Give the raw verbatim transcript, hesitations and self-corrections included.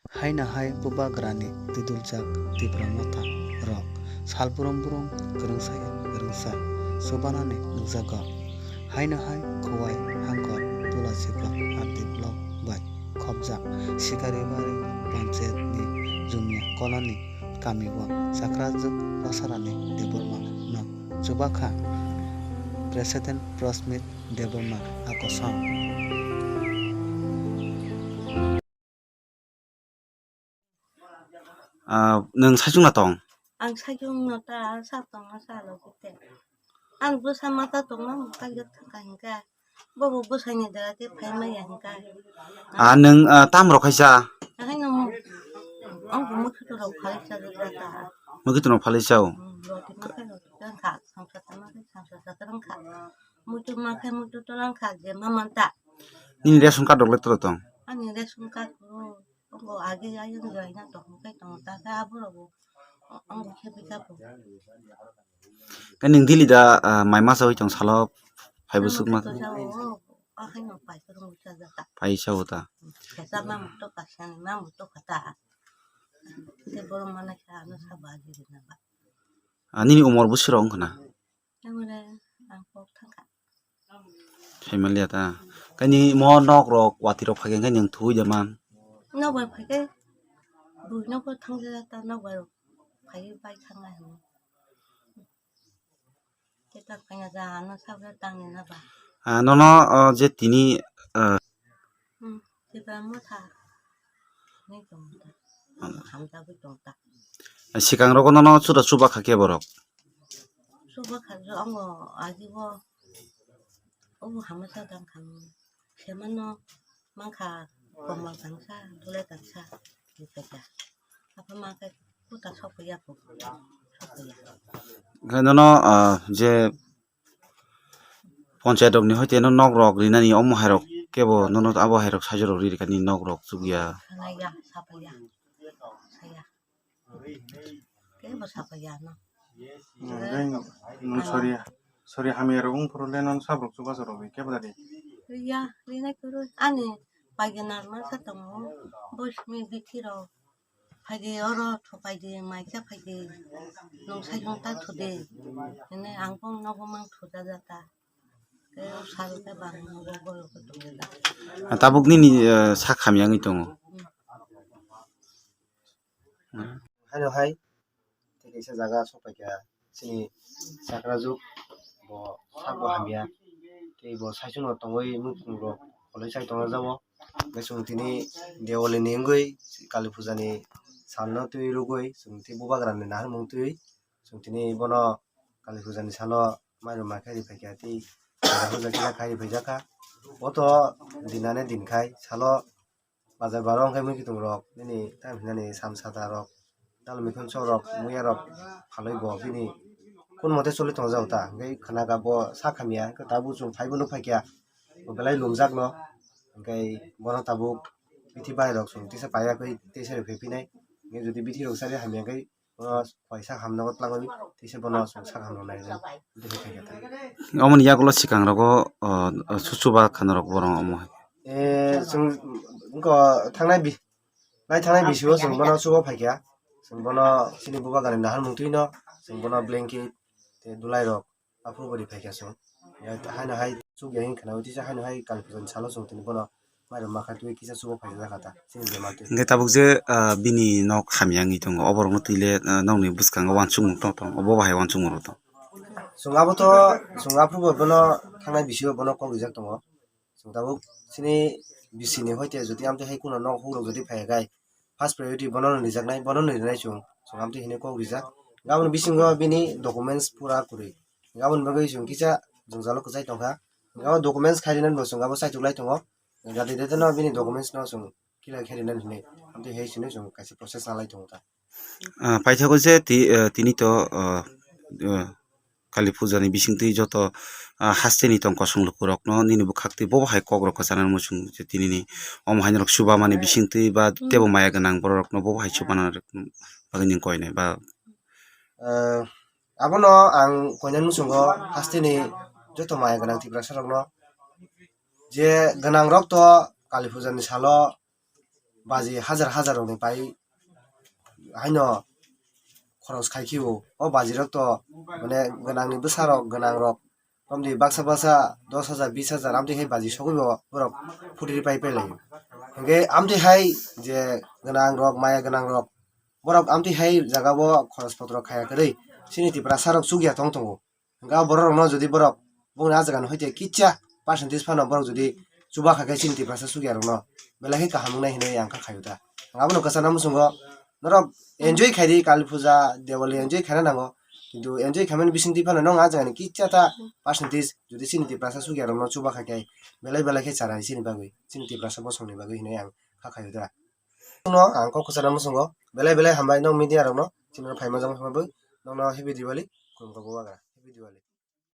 Haino hai bubagrani twiduljak Tipra Motha rok salbrum brum kwrwngsaya kwrwngsa chubanani nukjago. Haino hai Khowai Hangkor Tulachikor R D block bai khopjak Sikaribari panchayat ni Jumia colony kami o Chakrajuk Rasarani Debbarma no chubakha President Prasmit Debbarma a kosong. Ah, nwng saichung na tong? Ang saichung no ta sa tong sa lo kite. Ang bwsa mata tong ang kaijak thangka hinka. Bobo bwsani dara te phai maya hinka. Ah, nwng, ah, tam rok khaisa? Ahai no ang bo mukhi to rok phai sa ta. Mukhi to rok phai sa o. Roti ma khe roti tang kha, samsa tang khe samsa tang kha. Muitu ma khe muitu to lang kha je ma man ta. Nini ration card rok le toro tong? Ani ration card ro. Obo age ayang jaina tong kai tong ta khe abo rogo. Ang khe bika bo. Khe nwng daily da, ah, mai masa oi tong salo phai bwswk ma. Ahai no pai khe rung cha jata. Phai sa o ta. Kesa ma muto kasani ma muto kata. Te boro mana khe ano sa ba ji na ba. Ah, nini umor bwswk rok wngkha na? Ang ore ang kok thangkha. Phaimaliya ta. Kaini mo nok rok watwi rok phai khe nwng thuwi da man. Nok bai phai khe bui nok bai thang ja ta nok bai phai bai thang ai. Keta phai na ja ano sabra tang ni na ba. Ah, nono, oh, je tini, ah, Hmm, Tipra Motha. Ni tong ta. Hamjagwi tong ta. Sikang rogo nono chuda chuba kha khe borok? Chuba kha jo ango aji bo. Obo hamasa tang kha. Semano mangkha komal tangsa, dulai tangsa, ni kha. Apa mangkha kuta sokya ko. Sokya. Khe nono, ah, je Panchayat rokni hoite no nok rok rinani omo hai rok kebo nono abo hai rok saijo rok ri rikani nok rok chukya. Sanaya, sapaya, saya. Kebo sapaya no. Nung sori, sori hamya rok wng phuru le non sab rok chubachu rok ri kebo dadi. Riya, rinai kuru. Ani paigenar masa tongo. Bosni bithi rok. Phaidi oro thupaidi maikhe phaidi nung saikung ta thudi. Hwnwi ang bong nogo mang thuda jata. Tei o sal khe bang nogo bolo khe thudi da. Tabuk nini, eh, sak hamya wngwi tongo. Haino hai tei kaisa jaga sokpaikha. Chini chakrajuk bo sak bo hamya. Tei bo saichung no tongwi muikwthwng rok koloi sai tongna jabo. Hwnkhe chwng tini Diwali ni wngwi Kali puja ni sal no twi rwgwi chwng tei bubagra ni naharmung twi chwng tini bono Kali puja ni salo mairum ma khe ri phaikha tei puja kisa khai ri phaijakha. Bo to din ane din khai salo Bazar baro wngkhe muikwthwng rok nini tam hinani sam sada rok dal mikhunsong rok muya rok phalwi bo bini kun mote choli tongjago ta hwnkhe khwnaga bo sak hamya hwnkhe tabuk chwng phaibo nuk phaikha bo belai lumjakno hwnkhe bono tabuk bithi bai rok chwng tisa paiyakwi tisa rw phaiphinai hwnkhe jodi bithi rok chari hamya hwnkhe. Bono kaisa hamno twlangwi tisa bono chwng sak hamno nai rw. Omoni yagulo swkang rogo, o, o, chuchuba khana rok borok omo hai. E, chwng wngkha thangnai bi-, nai thangnai bisio chwng bono chuba phaikha. Chwng bono chini bubagrani naharmung twino chwng bono blanket tei dulai rok aphuru bo ri phaikha chwng. Haino hai chukya hwn khwnawi tisa haino hai Kali puja ni salo chwng tini bono mairum makha twi kisa chuba phaijak kha ta chini bemar twi. Hwnkhe tabuk je, ah, bini nok hamya wngwi tongo, oborokno twi le, ah, nokni bwskango uansukmung tong tong, obo bahai uansukmung rok tong. Chwng abo to, chwng aphuru bo bono thangnai bisio bono kok rijak tongo. Chwng tabuk chini bisini hoite jodi amtwi hai kheno nok hukrok jodi phaiya khai, first priority bono no rijaknai, bono no rinai chwng, chwng amtwi hinwi kok rijak. Aboni bisingo bini documents pura kwrwi. Aboni bagwi chwng kisa jwngjalo kwchai tongkha. Abo documents khai rinani bo chwng abo chaitok lai tongo. Jati de no bini documents no chwng clear khe rinani hinwi. Amtwi hai chwngno chwng kaisa process nalai tongo ta. Ah, paithago je ti-, eh, tini to, ah, eh, Kali puja ni bisingtwi joto, ah, hasteni tong kosong lukurokno nini bwkhaktwi bobo hai kokrok kwchanani muchung je tinini omo hai norok chubamani bisingtwi ba teibo maya gwnang bororokno bobo hai chubana bagwi nini koinai ba. Ah, abono ang koinani muchungo hasteni joto maya gwnang Tiprasa rokno je gwnang rok to Kali puja ni salo baji hajar hajar rokni pai haino khoros khai khio. O baji rok to mane gwnangni bwsa rok, gwnang rok tamni baksa baksa dos hajar, bis hajar amtwi hai baji sogwi bo borok phutiri pai pai laio. Hingke amtwi hai je gwnang rok, maya gwnang rok, borok amtwi hai jaga o khoros potro khaya kwrwi chini Tiprasa rok chukya tong tongo. Hingke borok rokno jodi borok bongni ah jaga ni hoite kisa percentage phano borok jodi chuba kha khe chini Tiprasa chukya rokno belai khe kaham wngnai hinwi ang kha khaio ta. Ang abono kwchana muchungo norok enjoy khaidi Kali Puja, Diwali enjoy khaina nango. Kintu enjoy khaimani bisingtwi phano nwng ah jaga ni kisa ta percentage jodi chini Tiprasa chukya rokno chuba kha khe belai belai khe chanai chini bagwi, chini Tiprasa bosongni bagwi hinwi ang kha khaio ta. Nwng ang kok kwchana muchungo belai belai hambai nwng media rokno chini phaima jang hambai nwngno happy Diwali, khulumkha bubagra, happy Diwali.